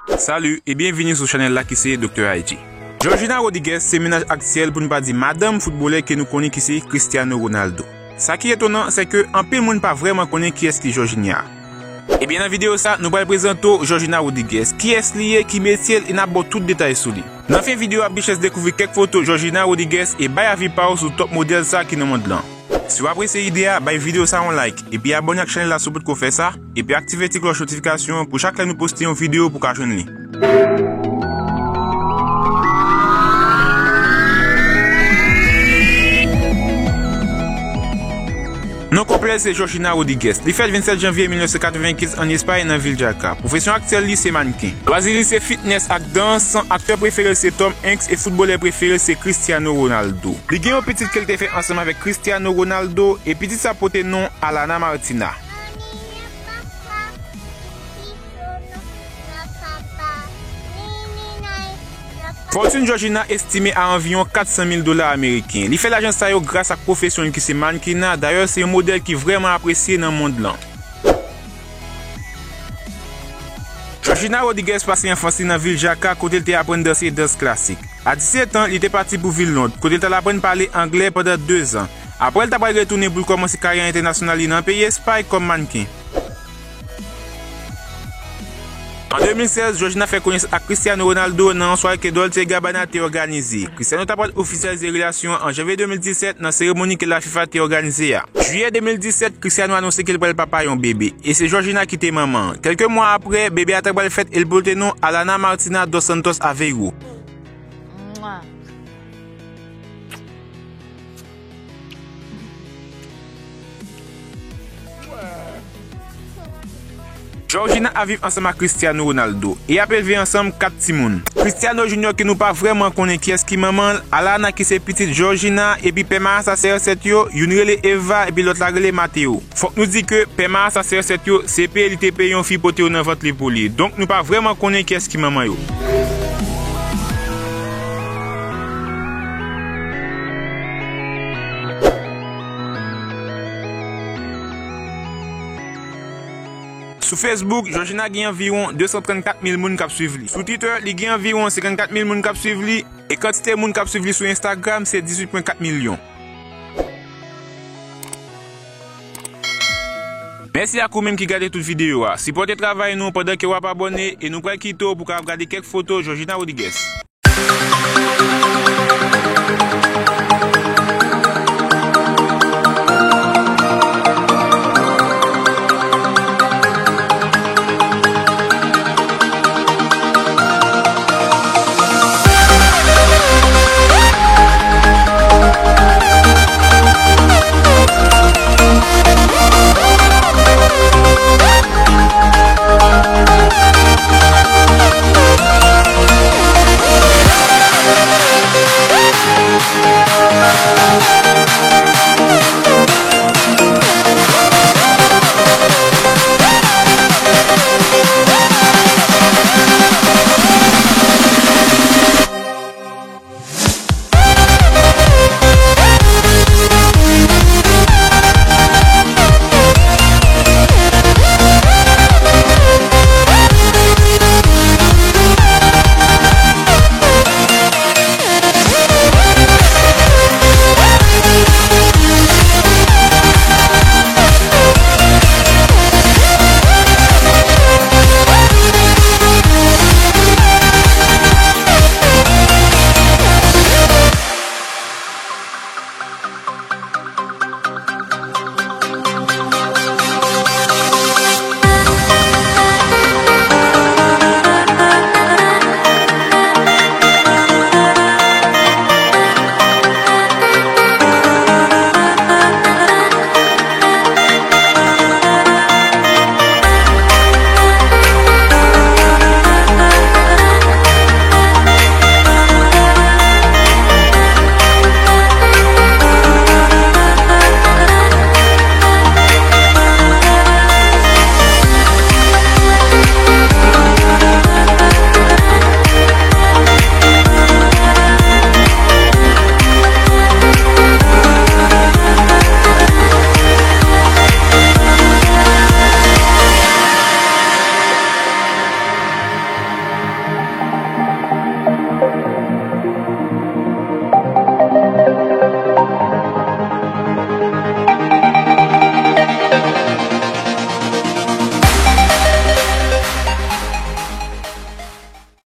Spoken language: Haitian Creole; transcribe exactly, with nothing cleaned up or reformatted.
Salut e byenvini sou chanèl la ki se Doktè I G. Georgina Rodriguez se mennaj aktyèl, pou n pa di madanm, foutbolè ke nou konnen ki se Cristiano Ronaldo. Sa ki etonan, se ke anpil moun pa vrèman konnen kiyès ki Georgina. Ebyen, nan videyo sa, nou pral prezante w Georgina Rodriguez, kiyès li ye, ki metye l, e n ap ba w tout detay sou li. Nan fen videyo a, w ap gen chans dekouvri kèk foto Georgina Rodriguez e bay avi pa w sou top modèl sa ki nan mond lan. Si w apresye ide a, bay videyo sa yon like, epi abòne ak chanèl la si w potko fè sa, epi aktive ti klòch notifikasyon an pou chak lè nou poste yon videyo pou w ka jwenn li. Non konplè l se Georgina Rodriguez. Li fèt vennsèt janvye mil nèf san katrevenkenz ann Espay, nan vil Jaca. Pwofesyon aktyèl li se mannken. Lwazi li se fitness ak dans. Aktè prefere l se Tom Hanks e foutbolè prefere l se Cristiano Ronaldo. Li gen yon pitit ke l te fè ansanm avèk Cristiano Ronaldo, e pitit sa pote non Alana Martina. Fòtin Georgina estime a anviwon kat san mil dola ameriken. Li fè lajan sa yo gras ak pwofesyon l ki se mannequinat. Dayè, se yon modèl ki vrèman apresye nan mond lan. Georgina Rodriguez pase anfans li nan vil Jaca, kote l te aprann danse dans klasik. A disèt an, li te pati pou vil Lond, kote l t al aprann pale anglè pandan dezan. Apre, l ta pral retounen pou l kòmanse karyè entènasyonal li nan peyi Espay kòm mannken. An de mil sèz, Georgina fè konesans ak Cristiano Ronaldo nan yon sware ke Dolce Gabbana te òganize. Cristiano ta pral ofisyalize relasyon an an janvye de mil disèt nan seremoni ke la FIFA te òganize a. Jiyè de mil disèt, Cristiano anonse ke l pral papa yon bebe, e se Georgina ki te manman an. Kèlke mwa apre, bebe a ta pral fèt e l pote non Alana Martina dos Santos Aveiro. Georgina ap viv ansanm ak Cristiano Ronaldo e y ap elve ansanm kat timoun. Cristiano Junior, ke nou pa vrèman konnen kiyès ki manman l, Alana ki se pitit Georgina, epi pè Marasa se resèt yo, youn rele Eva epi lòt la rele Mateo. Fòk nou di ke pè Marasa se resèt yo, se peye li te peye yon fi pote yo nan vant li pou li. Donk, nou pa vrèman konnen kiyès ki manman yo. Sou Facebook, Georgina gen anviwon de san trannkat mil moun k ap swiv li. Sou Twitter, li gen anviwon senkannkat mil moun k ap swiv li. E kantite moun k ap swiv li sou Instagram se dizuit pwen kat milyon. Mèsi ak ou menm ki gade tout videyo a. Sipòte travay nou pandan ke w ap abòne e nou pral kite w pou w kapab gade kèk foto Georgina Rodriguez.